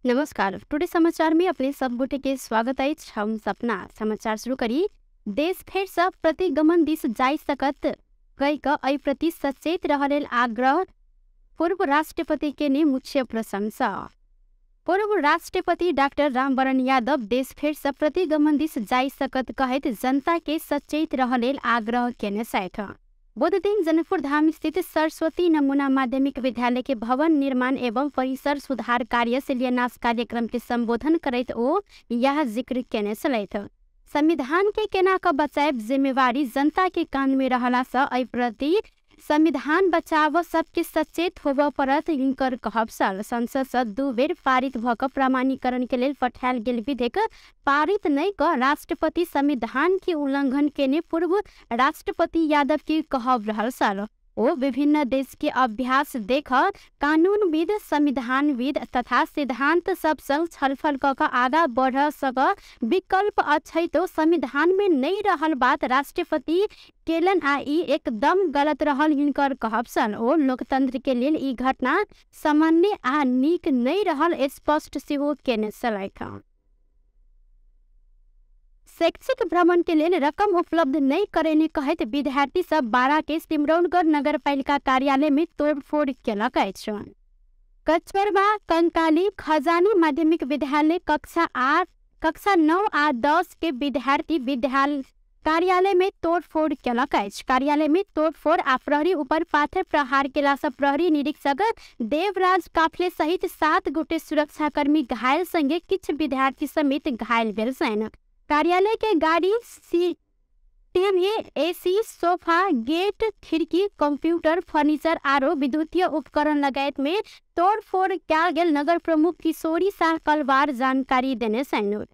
नमस्कार, टुडे समाचार में अपने सब गोटे के स्वागत अछि। हम सपना समाचार शुरू करी। देश फेर सँ प्रतिगमन दिस जाय सकत कहि कऽ एहि प्रति सचेत रह लेल आग्रह पूर्व राष्ट्रपति के ने मुख्य प्रशंसा। पूर्व राष्ट्रपति डाक्टर रामवरण यादव देश फेर सँ प्रतिगमन दिस जाय सकत कहैत जनता के सचेत रह लेल आग्रह केने छथि। बुध दिन जनकपुर धाम स्थित सरस्वती नमूना माध्यमिक विद्यालय के भवन निर्माण एवं परिसर सुधार कार्य शिलान्यास कार्यक्रम के संबोधन करैत ओ यह जिक्र केने छलथि। संविधान के केना क बचायब जिम्मेवारी जनता के कान में रहला सँ एहि प्रति संविधान बचाव सबके सचेत होबय पड़त हिनकर कहब छल। संसद सँ 2 बेर पारित भ क प्रमाणीकरण के लेल पठायल गेल विधेयक पारित नहि क राष्ट्रपति संविधान के उल्लंघन केने पूर्व राष्ट्रपति यादव के कहब रहल छल। ओ विभिन्न देश के अभ्यास देख कानूनविद, संविधानविद तथा सिद्धांत सब संग छलफल क क आगा बढ़ सक विकल्प अछैतो संविधान में नहि रहल बात राष्ट्रपति केलन आ ई एकदम गलत रहल हिनकर कहब छल। ओ लोकतंत्र के लेल ई घटना सामान्य आ नीक नहि रहल स्पष्ट सेहो केने छलथि। शैक्षिक भ्रमण के लेल रकम उपलब्ध नहीं करेने कहैत विद्यार्थी सब बारा के सिमरौनगढ़ नगरपालिका कार्यालय में तोड़फोड़ केलक अछि। कचरबा कंकाली खजानी माध्यमिक विद्यालय कक्षा 9 आ 10 के विद्यार्थी विद्यालय कार्यालय में तोड़फोड़ केलक अछि। कार्यालय में तोड़फोड़ आ प्रहरी ऊपर पाथर प्रहार केला सँ प्रहरी निरीक्षक देवराज काफले सहित 7 गोटे सुरक्षाकर्मी घायल संगे किछु विद्यार्थी समेत घायल भेल छनि। कार्यालय के गाड़ी, टीवी, एसी, सोफा, गेट, खिड़की, कंप्यूटर, फर्नीचर आरो विद्युतीय उपकरण लगायत में तोड़फोड़ कयल गेल नगर प्रमुख किशोरी शाह कलवार जानकारी देने छनि।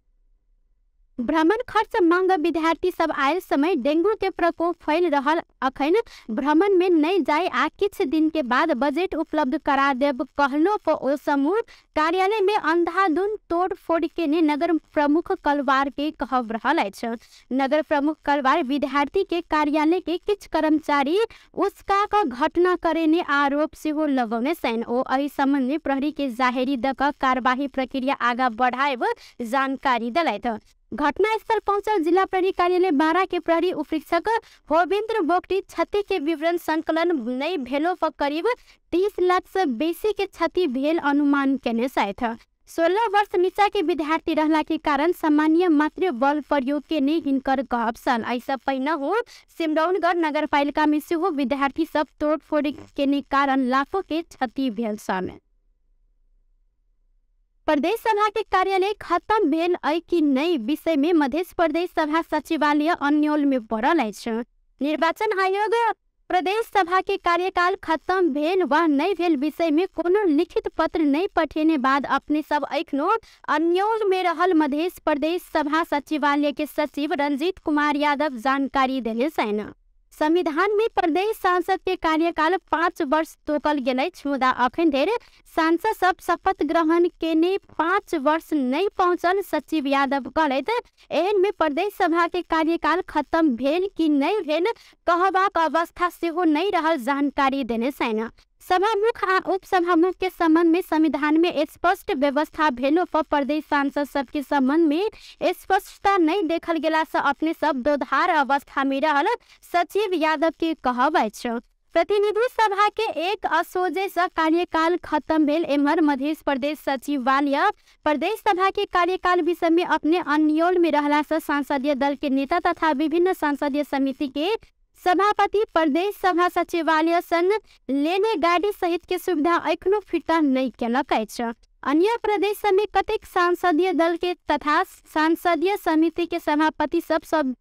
भ्रमण खर्च मांग विद्यार्थी सब आयल समय डेंगू के प्रकोप फैल रहल अखन भ्रमण में नहीं जाय आ किछ दिन के बाद बजट उपलब्ध करा देब कहलो पर ओ समूह कार्यालय में अंधाधुन तोड़फोड़ के ने नगर प्रमुख कलवार के कहब रहल अछि। नगर प्रमुख कलवार विद्यार्थी के कार्यालय के किछ कर्मचारी उसका का घटना करेने आरोप सेहो लगौने छनि। ओ एहि संबंध में प्रहरी के जाहेरी द क कार्यवाही प्रक्रिया आगा बढ़ायब जानकारी देलथि। घटनास्थल पहुंचल जिला प्रहरी कार्यालय बारा के प्रहरी उपरीक्षक होविंद्र बोगटी क्षति के विवरण संकलन नहीं भेलो पर करीब 30 लाख से बेसी के क्षति भेल अनुमान केने छथि। 16 वर्ष नीचा के विद्यार्थी रहला के कारण सामान्य मात्र बल प्रयोग के ने हिनकर कहब छल। एहिसँ पहिनहु सिमरौनगढ़ नगरपालिका में सेहो विद्यार्थी सब तोड़फोड़ केने कारण लाखों के क्षति भेल छल। प्रदेश सभा के कार्यालय खत्म भेल अइ कि नहि विषय में मध्य प्रदेश सभा सचिवालय अन्योल में पड़ल अछि। निर्वाचन आयोग प्रदेश सभा के कार्यकाल खत्म भेल वा नहि भेल विषय में कोनो लिखित पत्र नहि पठेने बाद अपने सब एखनो अन्योल में रहल मध्य प्रदेश सभा सचिवालय के सचिव रंजीत कुमार यादव जानकारी देने छनि। संविधान में प्रदेश सांसद के कार्यकाल 5 वर्ष तोकल गेल अछि, मुदा अखन धरि सांसद सब शपथ ग्रहण केने 5 वर्ष नहि पहुंचल सचिव यादव कहलथि। एहन में प्रदेश सभा के कार्यकाल खत्म भेल कि नहि भेल कहबाक अवस्था सेहो नहि रहल जानकारी देने छनि। सभामुख आ उपसभामुख के संबंध में संविधान में स्पष्ट व्यवस्था भेलो पर प्रदेश सांसद सबके संबंध में स्पष्टता नहीं देखल गेला से अपने सब दोधार अवस्था में रहल सचिव यादव के कहब अछि। प्रतिनिधि सभा के 1 असोजे से कार्यकाल खत्म भेल। एम्हर मध्य प्रदेश सचिवालय प्रदेश सभा के कार्यकाल विषय में अपने अन्योल में रहला से संसदीय दल के नेता तथा विभिन्न संसदीय समिति के सभापति प्रदेश सभा सचिवालय संग लेने गाड़ी सहित के सुविधा एखनो फिर्ता नहीं केलक अछि। अन्य प्रदेश में कतेक संसदीय दल के तथा संसदीय समिति के सभापति सब सब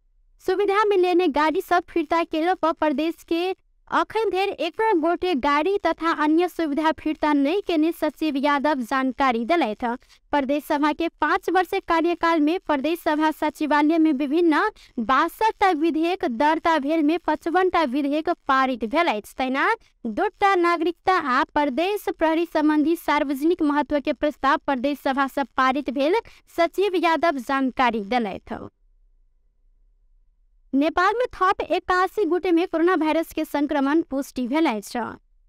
सुविधा में लेने गाड़ी सब फिर्ता केलो पर प्रदेश के अखन धरि एको गोटे गाड़ी तथा अन्य सुविधा फिर्ता नहीं केने सचिव यादव जानकारी देलथि। प्रदेश सभा के 5 वर्ष कार्यकाल में प्रदेश सभा सचिवालय में विभिन्न 62टा विधेयक दर्ता भेल में 55टा विधेयक पारित भेल अछि। तहिना 2टा नागरिकता आ प्रदेश प्रहरी संबंधी सार्वजनिक महत्व के प्रस्ताव प्रदेश सभा से पारित भेल सचिव यादव जानकारी देलथि। नेपाल में थप 81 गोटे में कोरोना वायरस के संक्रमण पुष्टि भेल अछि।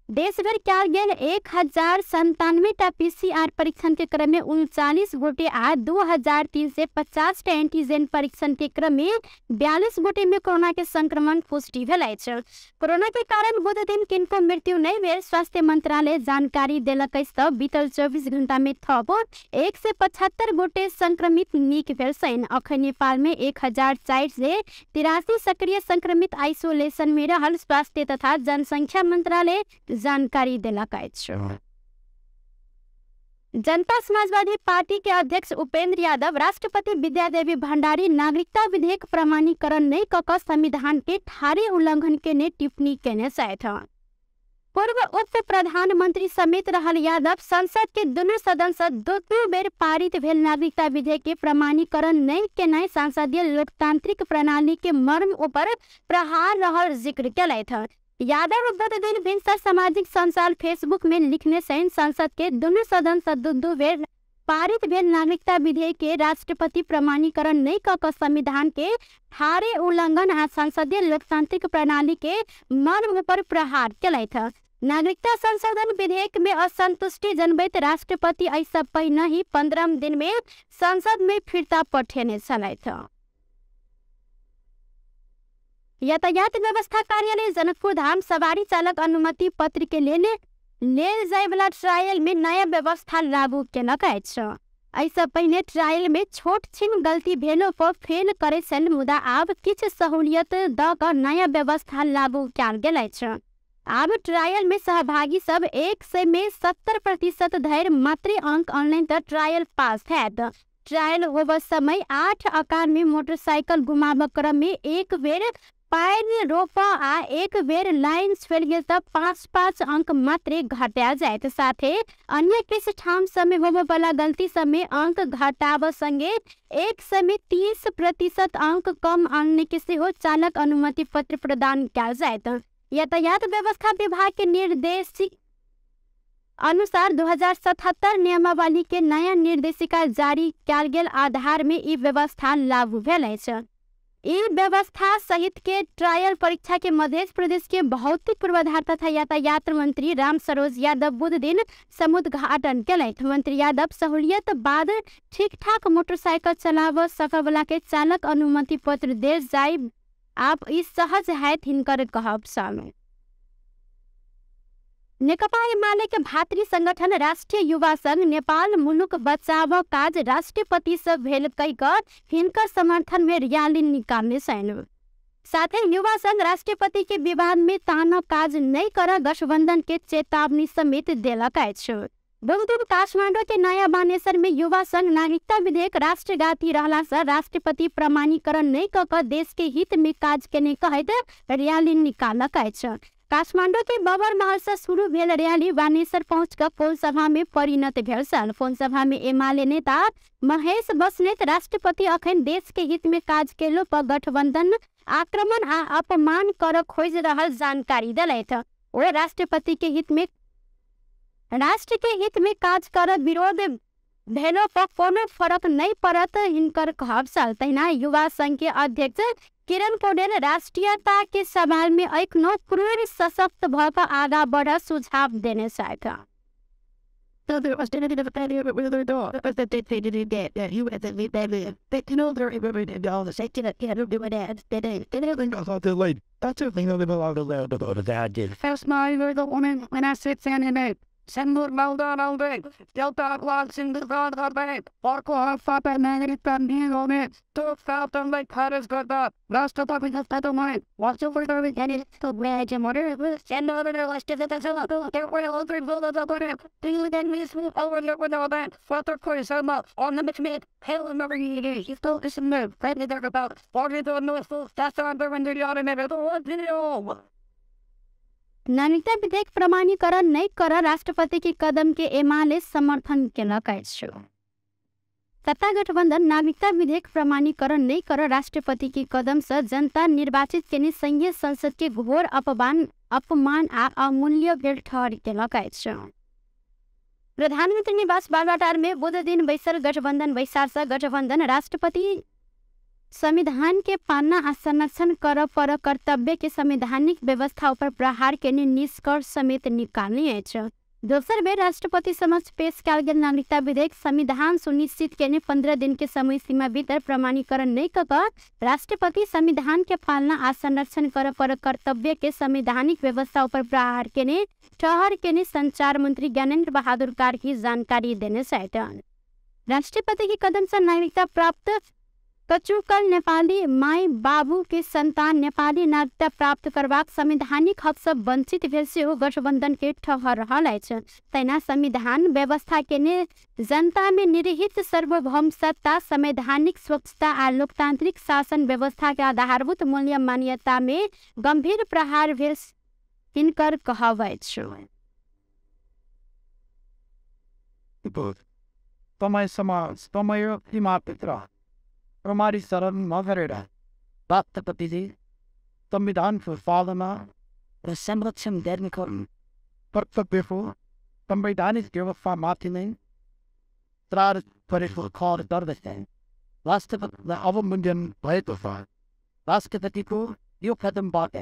देशभर कयल गेल 1097 टा पीसीआर परीक्षण के क्रम में 39 गोटे आ 2350 टा एंटीजन परीक्षण के क्रम में 42 गोटे में कोरोना के संक्रमण पुष्टि भेल अछि। कोरोना के कारण बुध दिन किनको मृत्यु नहि भेल स्वास्थ्य मंत्रालय जानकारी देलक अछि। तऽ बीतल 24 घंटा में थप 175 गोटे संक्रमित नीक भेल छनि। अखन नेपाल में 1483 सक्रिय संक्रमित आइसोलेशन में रहल स्वास्थ्य तथा जनसंख्या मंत्रालय जानकारी देलक अछि। जनता समाजवादी पार्टी के अध्यक्ष उपेंद्र यादव राष्ट्रपति विद्यादेवी भण्डारी नागरिकता विधेयक प्रमाणीकरण नहि कऽ कऽ संविधान के ठाढ़े उल्लंघन केने टिप्पणी केने छथि। पूर्व उप प्रधानमंत्री समेत रहल यादव संसद के दुनू सदन से दू दू बेर पारित भेल नागरिकता विधेयक के प्रमाणीकरण नहि केनाइ संसदीय लोकतांत्रिक प्रणाली के मर्म ऊपर प्रहार रहल जिक्र केलथि। यादव बुध दिन भिनसर सामाजिक संजाल फेसबुक में लिखने सैन संसद के दुनू सदन से दू दू बेर पारित भेल नागरिकता विधेयक के राष्ट्रपति प्रमाणीकरण नहि कऽ कऽ संविधान के ठाढ़े उल्लंघन आ संसदीय लोकतांत्रिक प्रणाली के मर्म पर प्रहार केलथि। नागरिकता संशोधन विधेयक में असंतुष्टि जनबैत राष्ट्रपति एहिसँ पहिने ही 15 दिन में संसद में फिर्ता पठेने छलथि। यातायात व्यवस्था कार्यालय जनकपुर धाम सवारी चालक अनुमति पत्र के लेल लेल जायवला ट्रायल में नया व्यवस्था लागू केलक अछि। एहिसँ पहिने ट्रायल में छोट छिन गलती भेलो पर फेल करे छल, मुदा आब किछु सहूलियत दऽ कऽ नया व्यवस्था लागू कयल गेल अछि। आब ट्रायल में सहभागी सब 100 में 70% धरि मात्रे अंक ऑनलाइन तऽ ट्रायल पास हैत। ट्रायल होबऽ समय 8 आकार में मोटरसाइकिल घुमाबऽ क्रम में एक बेर पानि रोपऽ आ एक बेर लाइन छेल गेल तऽ 5-5 अंक मात्रे घटायल जायत। साथे अन्य किछु ठाम सबमे होबऽवला गलती सबमे अंक घटाबऽ संगे 100 में 30% अंक कम आनने के सेहो चालक अनुमति पत्र प्रदान कयल जायत। यातायात व्यवस्था विभाग के निर्देश अनुसार 2077 नियमावली के नया निर्देशिका जारी कयल गेल आधार में ई व्यवस्था लागू भेल अछि। ई व्यवस्था सहित के ट्रायल परीक्षा के मध्य प्रदेश के भौतिक पूर्वाधार तथा यातायात मंत्री राम सरोज यादव बुध दिन समुद्घाटन केलथि। मंत्री यादव सहूलियत बाद ठीक ठाक मोटरसाइकिल चलाबऽ सकऽवला के चालक अनुमति पत्र देल जाय आब ई सहज हैत हिनकर कहब छल। नेकपा एमाले के भातृ संगठन राष्ट्रिय युवा संघ नेपाल मुलुक बचाव काज राष्ट्रपति से भेल कहि कऽ हिनकर समर्थन में रैली निकालने छनि। साथे युवा संघ राष्ट्रपति के विवाद में ताना काज नहीं कर गठबंधन के चेतावनी समेत देलक अछि। बुधदिन काठमाडौँ के नया बानेश्वर में युवा संघ नागरिकता विधेयक राष्ट्रघाती रहला से राष्ट्रपति प्रमाणीकरण नहीं कऽ कऽ देश के हित में काज केने कहैत रैली निकालक अछि। काठमाडौँ के बबर महल से शुरू भेल रैली बानेश्वर पहुँच कऽ फोन सभा में परिणत भेल छल। फोन सभा में एमाले नेता महेश बस्नेत राष्ट्रपति अखन देश के हित में काज केलो पर गठबंधन आक्रमण आ अपमान कर खोजि रहल जानकारी देलथि। ओ राष्ट्रपति के हित में राष्ट्र के हित में काज कर विरोध भेलो पर कोनो फरक नहीं पड़त हिनकर कहब छल। तहिना युवा संघ के अध्यक्ष किरण पौडेल राष्ट्रीयता के सवाल में एखनो क्रूर सशक्त भऽ कऽ आगा बढ़ सुझाव देने छथि। Sendor Maldan Alde, Delta Glansin the Rad Farquhar Fapa Magnet Nigone, Two Falcon Lake Paris Gada, Rasta Papa Watch over the and it's the wedge and water, send over the last of the there were over the do then miss over the band, Father Corisama, on the mid, Hell and you still is move, friendly there about, water the north, that's on the render automated. नागरिकता विधेयक प्रमाणीकरण नहीं कर राष्ट्रपति के कदम के एमाले समर्थन केलक अछि। सत्ता गठबंधन नागरिकता विधेयक प्रमाणीकरण नहीं कर राष्ट्रपति के कदम से जनता निर्वाचित केने संघीय संसद के घोर अपमान आ अमूल्य भेल ठहर केलक अछि। प्रधानमंत्री निवास बालवाटार में बुध दिन बैसल गठबंधन बैसार से गठबंधन राष्ट्रपति संविधान के पालना आ संरक्षण कर पर कर्तव्य के संवैधानिक व्यवस्था ऊपर प्रहार केने निष्कर्ष समेत निकालने अछि। दोसर बेर राष्ट्रपति समक्ष पेश कयल गेल नागरिकता विधेयक संविधान सुनिश्चित केने 15 दिन के समय सीमा भीतर प्रमाणीकरण नहि कऽ कऽ राष्ट्रपति संविधान के पालना आ संरक्षण कर पर कर्तव्य के संवैधानिक व्यवस्था ऊपर प्रहार केने ठहर केने संचार मंत्री ज्ञानेन्द्र बहादुर कार्की जानकारी देने छथि। राष्ट्रपति के कदम से नागरिकता प्राप्त कचुकल नेपाली my बाबू के संतान नेपाली नागरिकता प्राप्त करबाक संवैधानिक हक सँ वंचित भेल सेहो गठबंधन के ठहर रहल अछि। तहिना संविधान व्यवस्था केने जनता में निहित सार्वभौम सत्ता, संवैधानिक स्वच्छता आ लोकतांत्रिक शासन व्यवस्था के आधारभूत मूल्य मान्यता में गंभीर प्रहार भेल हिनकर कहब अछि। समय सीमाभित्र प्रमाणीकरण नगरेर राष्ट्रपतिले संविधानको पालना र संरक्षण गर्ने कर्तव्यको संवैधानिक व्यवस्थामाथि नै त्रार गरेको खबर गर्दछ। राष्ट्रपतिलाई अवमूल्यन भएको छ। राष्ट्रपतिको यो कदमबाट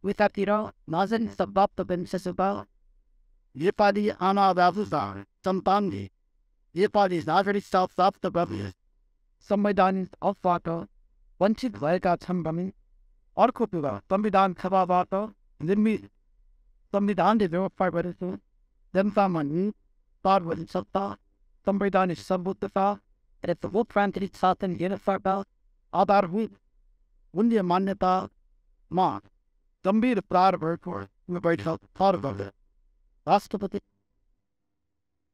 उतातिर नजर प्राप्त गरिसकेका नेपाली आमा बाबुका सन्तानले नेपाली नागरिकता प्राप्त गर्ने संवैधानिक हकबाट वञ्चित भएका छन् भने अर्को कुरा संविधान सभाबाट निर्मित संविधानले व्यवस्था गरेको जनतामा सार्वजनिक सत्ता, संवैधानिक सर्वोच्चता र लोकतान्त्रिक शासन व्यवस्थाका आधारभूत मूल्य मान्यतामा गम्भीर प्रहार भएको बैठक गर्दछ। राष्ट्रपति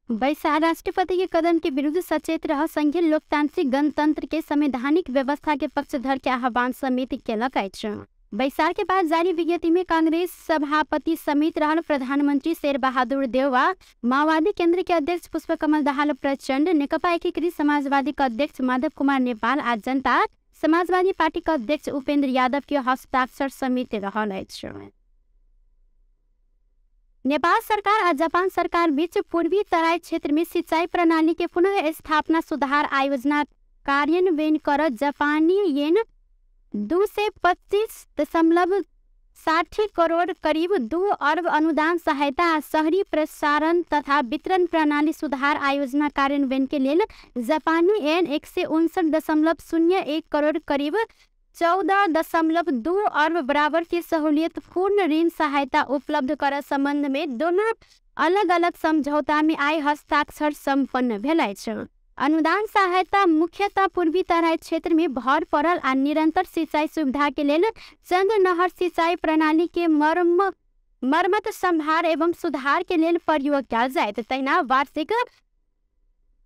बैसार राष्ट्रपति के कदम के विरुद्ध सचेत रह संघीय लोकतांत्रिक गणतंत्र के संवैधानिक व्यवस्था के पक्षधर के आह्वान समेत केलक अछि। बैसार के बाद जारी विज्ञप्ति में कांग्रेस सभापति समेत रहल प्रधानमंत्री शेरबहादुर देउवा, माओवादी केंद्र के अध्यक्ष पुष्पकमल दाहाल प्रचण्ड, नेकपा एकीकृत समाजवादी के अध्यक्ष माधव कुमार नेपाल आ जनता समाजवादी पार्टी के अध्यक्ष उपेंद्र यादव के हस्ताक्षर समेत रहल अछि। नेपाल सरकार आ जापान सरकार बीच पूर्वी तराई क्षेत्र में सिंचाई प्रणाली के पुनः स्थापना सुधार आयोजना कार्यान्वयन कर जापानी येन 225.60 करोड़ करीब 2 अर्ब अनुदान सहायता आ शहरी प्रसारण तथा वितरण प्रणाली सुधार आयोजना कार्यान्वयन के लेल जापानी येन 159.01 करोड़ करीब 14.2 अर्ब बराबर के सहूलियत पूर्ण ऋण सहायता उपलब्ध कर संबंध में दोनों अलग अलग समझौता में आइ हस्ताक्षर सम्पन्न भेल अछि। अनुदान सहायता मुख्यतः पूर्वी तराई क्षेत्र में भर पड़ल आ निरंतर सिंचाई सुविधा के लेल चंद नहर सिंचाई प्रणाली के मरम्मत संभार एवं सुधार के लेल प्रयोग कयल जायत। तहिना वार्षिक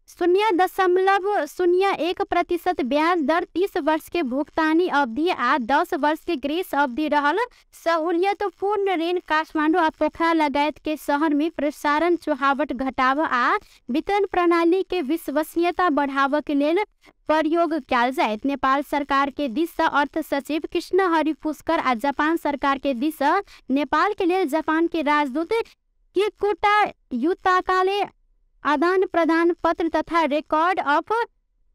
0.01% ब्याज दर 30 वर्ष के भुगतानी अवधि आ 10 वर्ष के ग्रेस अवधि रहल सहूलियत पूर्ण ऋण काठमाडौँ आ पोखरा लगायत के शहर में प्रसारण चुहावट घटाव आ वितरण प्रणाली के विश्वसनीयता बढ़ाव के लेल प्रयोग कयल जायत। नेपाल सरकार के दिस सँ अर्थ सचिव कृष्ण हरि पुष्कर आ जापान सरकार के दिस सँ नेपाल के लेल जापान के राजदूत किकुटा युताकाले आदान प्रदान पत्र तथा रिकॉर्ड ऑफ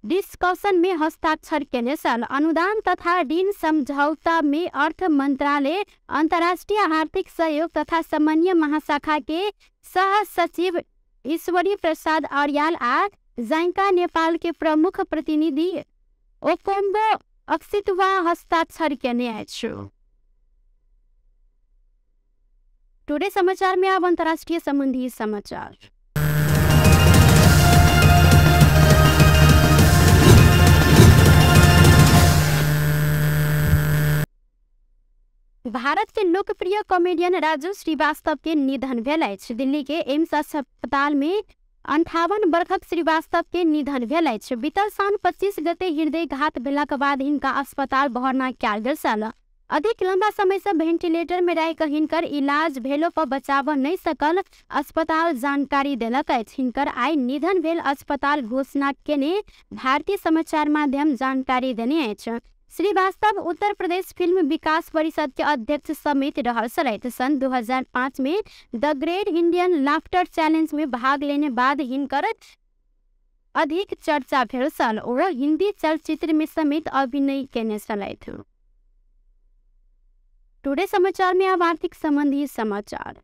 डिस्कशन में हस्ताक्षर केने छल। अनुदान तथा ऋण समझौता में अर्थ मंत्रालय, अंतर्राष्ट्रीय आर्थिक सहयोग तथा समन्वय महाशाखा के सह सचिव ईश्वरी प्रसाद अर्याल आ जाइका नेपाल के प्रमुख प्रतिनिधि ओकोम्बो अक्सितवा हस्ताक्षर केने अछि। टुडे समाचार में अब अंतर्राष्ट्रीय संबंधी समाचार। भारत के लोकप्रिय कॉमेडियन राजू श्रीवास्तव के निधन भेल अछि। दिल्ली के एम्स अस्पताल में 58 वर्षक श्रीवास्तव के निधन भेल अछि। बीतल साउन 25 गते हृदयघात भेलाक बाद हिनका अस्पताल भर्ना कयल गेल छल। अधिक लंबा समय से वेंटिलेटर में रहि कऽ हिनकर इलाज भेलो पर बचाव नहि सकल अस्पताल जानकारी देलक अछि। हिनकर आइ निधन भेल अस्पताल घोषणा केने भारतीय समाचार माध्यम जानकारी देने अछि। श्रीवास्तव उत्तर प्रदेश फिल्म विकास परिषद के अध्यक्ष समेत रहल छलथि। सन् 2005 में the great Indian laughter challenge में भाग लेने बाद हिनकर अधिक चर्चा भेल छल। ओ हिन्दी चलचित्रमे समेत अभिनय केने छलथि। टुडे समाचार में अब आर्थिक संबंधी समाचार।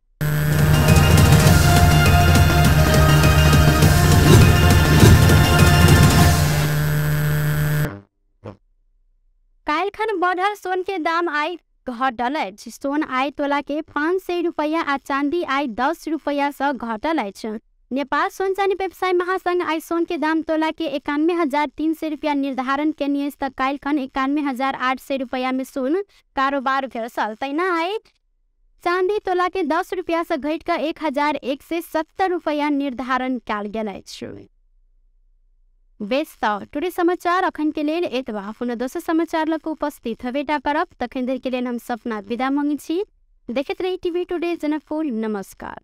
काल्हिखन बढ़ल सोन के दाम आइ घटल अछि। सोन आइ तोला के 500 रुपैया आ चांदी आइ 10 रुपैया से घटल अछि। नेपाल सोन चानी व्यवसाय महासंघ आइ सोन के दाम तोला के 91,300 रुपया निर्धारण केने अछि त काल्हिखन 91,800 रुपैया में सोन कारोबार भेल छल। तहिना आइ चांदी तोला के 10 रुपया से घटि कऽ 1,170 रुपैया निर्धारण कयल गेल अछि। बेस त टुडे समाचार अखन के लेल एतबा। पुनः दोसर समाचार लऽ कऽ उपस्थित हेबेटा करब। तखन धरि के लेल हम सपना विदा मांगै छी। देखैत रही टीवी टुडे जनकपुर। नमस्कार।